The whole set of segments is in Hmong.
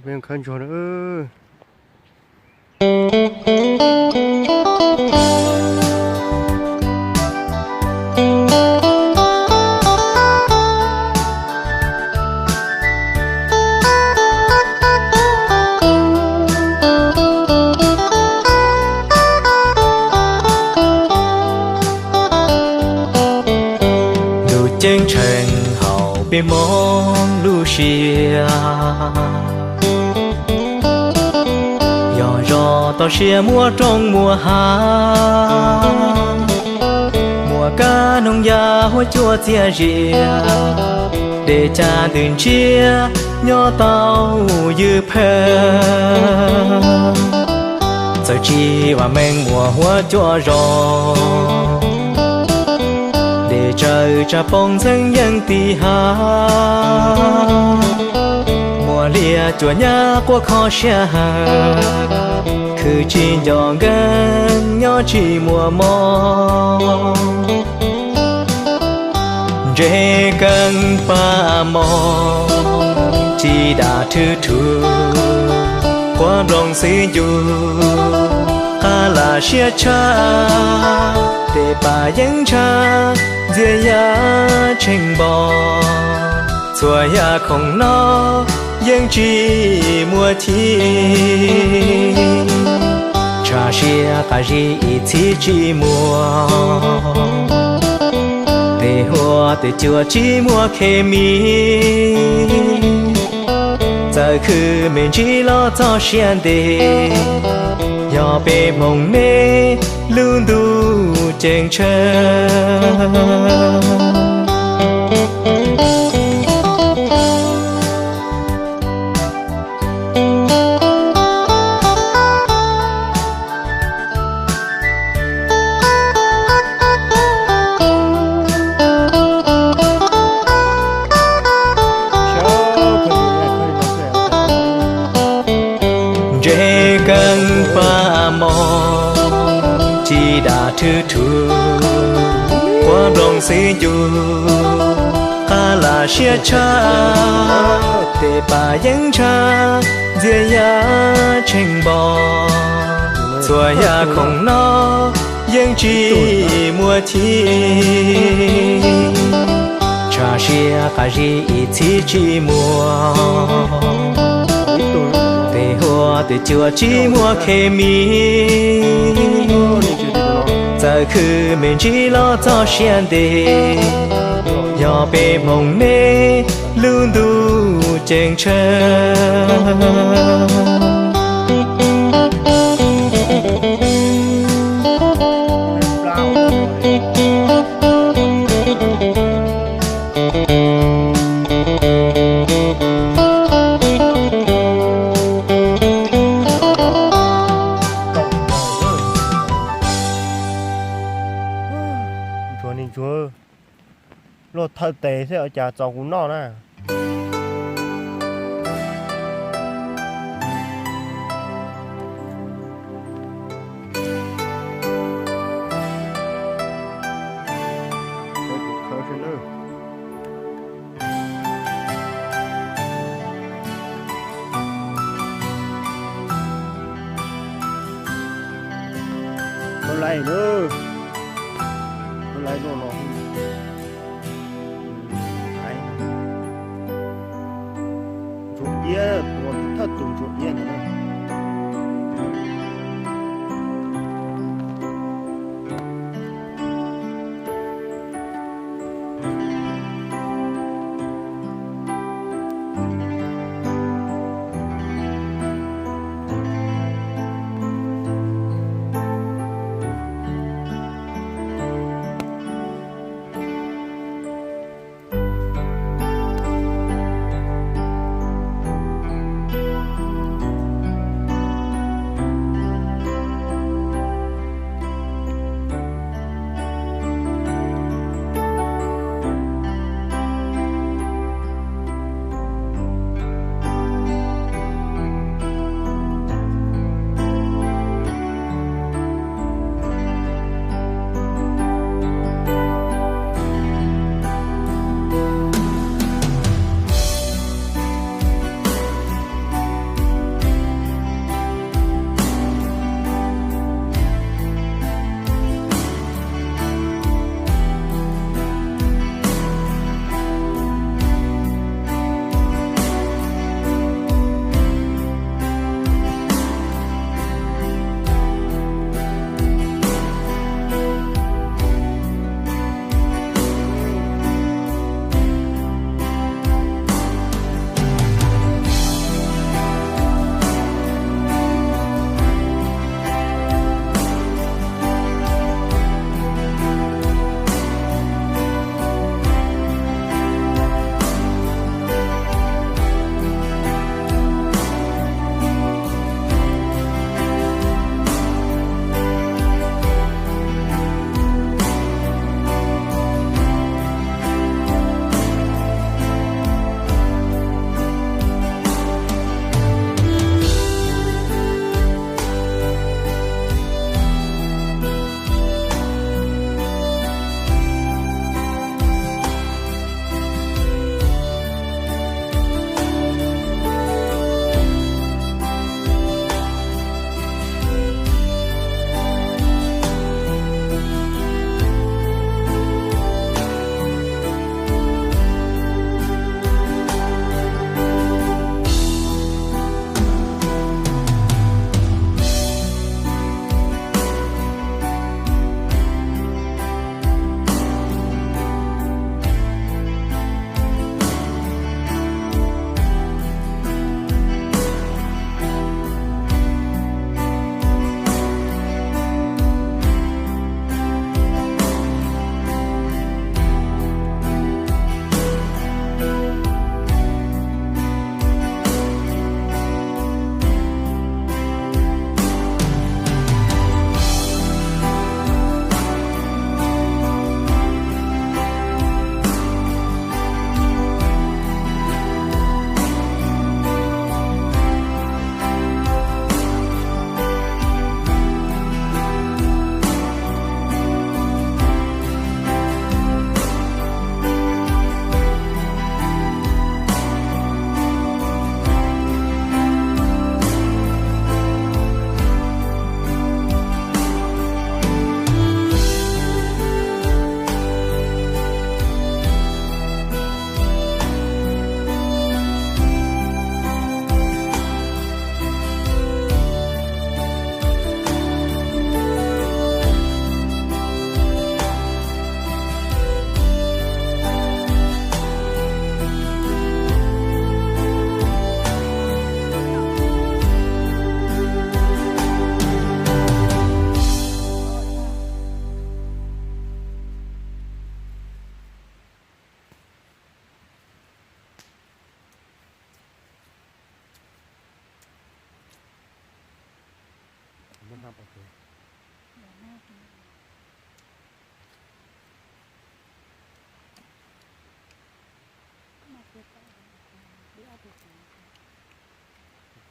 Peb khawb ntsuag na. Ntuj ceeb tsheej hauv peb Hmoob lub siab, yog zos toj siab muaj roob muaj hav, muaj kab noog yaj huab cua txias zias, dej caj ntws ntshiab nyob tau ywj phawj. Txawm tsis vam meej muaj huab cua zos, dej tsawv tsaj poob ntxeev yeej tim hav, muaj liaj cuam nyab quaj kho siab hawm, khwv tsis nco nkeeg nyob tsis muaj mob. Ntseg keeb paj mom ci dam thwj thwj, quab nplooj xwb ncu qab lam siab tshaj, tej paj yeeb ntshaj ntxias yaj tsheej npo, txhua yam khoom no yeej tsis muaj chim. Tshaj siab qab zib ib txhis tsis muaj, tej huab tej cua tsis muaj khes mis, txawm khwv me ntsis los txog siab ntev, yog peb Hmoob me lub ntuj ceeb tsheej. Ntseg keeb paj mom ci dam thwj thwj, quab nplooj xwb ncu qab lam siab tshaj, tej paj yeeb ntshaj ntxias yaj tsheej npo, txhua yam khoom no yeej tsis muaj chim. Tshaj siab qab zib ib txhis tsis muaj, tej huab tej cua tsis muaj khes mis, txawm khwv me ntsis los txog siab ntev, yog peb Hmoob me lub ntuj ceeb tsheej. Ntsuag ni ntsuag, luaj thawj tes thiab ua cas txaus kuv noj na. Ntsuag iab, tua thawj tus ntsuag iab ntawd na.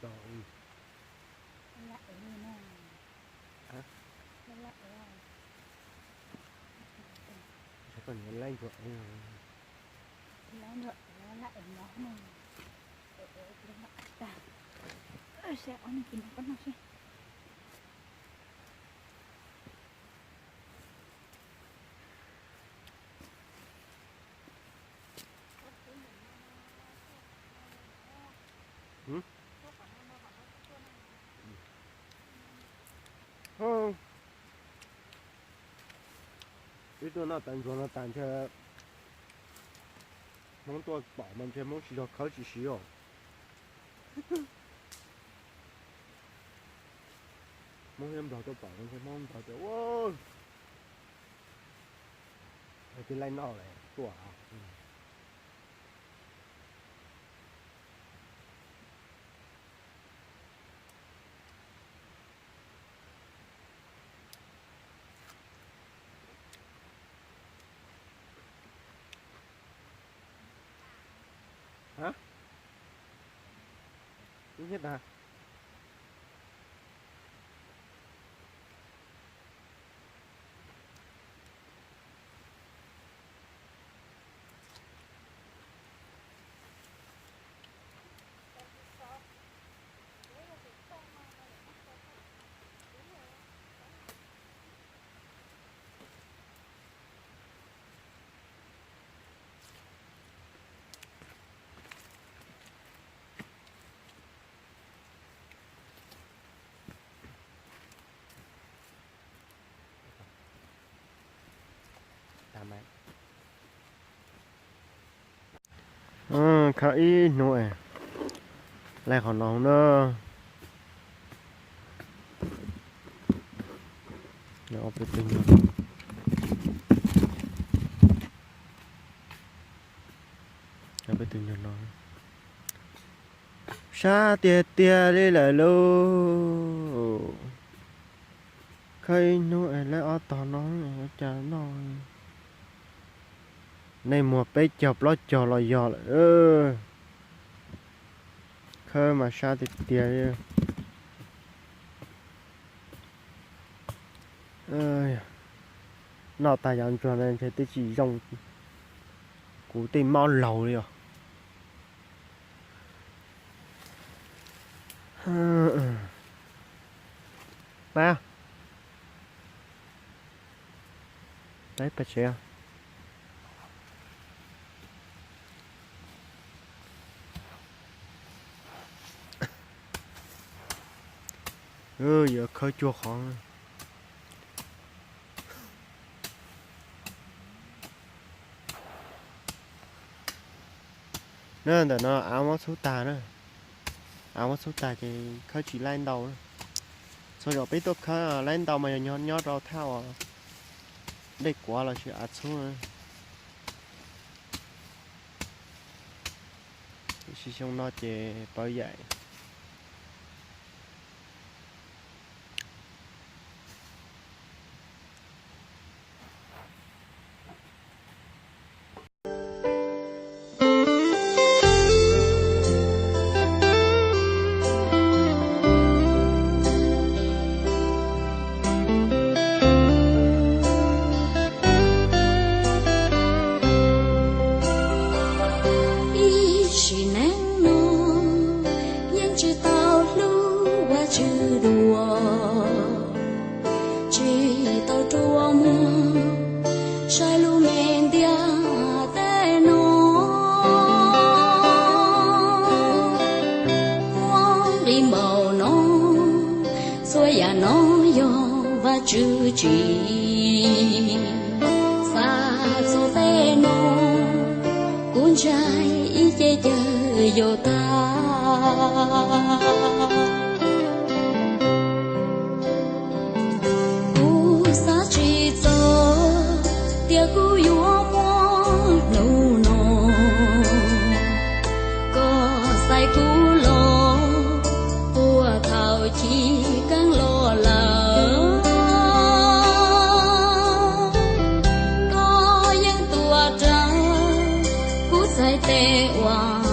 Lam ev no. Lam ev. Koj niam laib ntsuag ev. Laib ntsuag ev, lam ev mov no. Ev ev tus no tag. Saib ob niag tus no koj noj seb. Ib tuaj noj tas ntsuag no tas ntshe Hmoob tuaj pom mas ntshe Hmoob tsis yog khawb tsis siv os. Hmoob thiab Nplog tuaj pom mas ntshe Hmoob Nplog tias ua, twb laib noj lawm tuaj. Hab, ib nyuag tas. Khawb ib hnub es laij qhov no na. Ob peb tug nyuag, ob peb tug nyuag no. Sab tiag tiag li lawm lauj. Khawb ib hnub es laij ob tog no ua cas noj. Nej muag peb caug plaub caug los yog lawm. Khawb mas sab tiag tiag li. Noj tag cov ntsuag no ntshe twb tsis zoo kuv tej mob laug li os. Pab, pab tsev. Yuav khawb cuag qhov. Na, ntawm no av muab txhub tag na. Av muab txhub tag ces khawb tsis laij ntau na. Txhua zaus peb tuaj khawb laij ntau mas yog nyob rau thaj uas dej kuav los sis av txhub na. Tiam sis xyoo no ces pawv yaim. Ib sim neej no yeej tsis tau hlub Vajtswv dua, tsis tau rua muag saib lub me ntiaj teb no. Muaj nqi npaum no, txhua yam no yog Vajtswv tsim. Xav txog tej no, kuv ntshai ib ce cawg yuav tag. Kuv xav tsis txog tias kuv yuav muaj hnub no, koj xaiv kuv los puag thaum chiv keeb los lawm. Koj yeej tuav rawv kuv txhais tes uas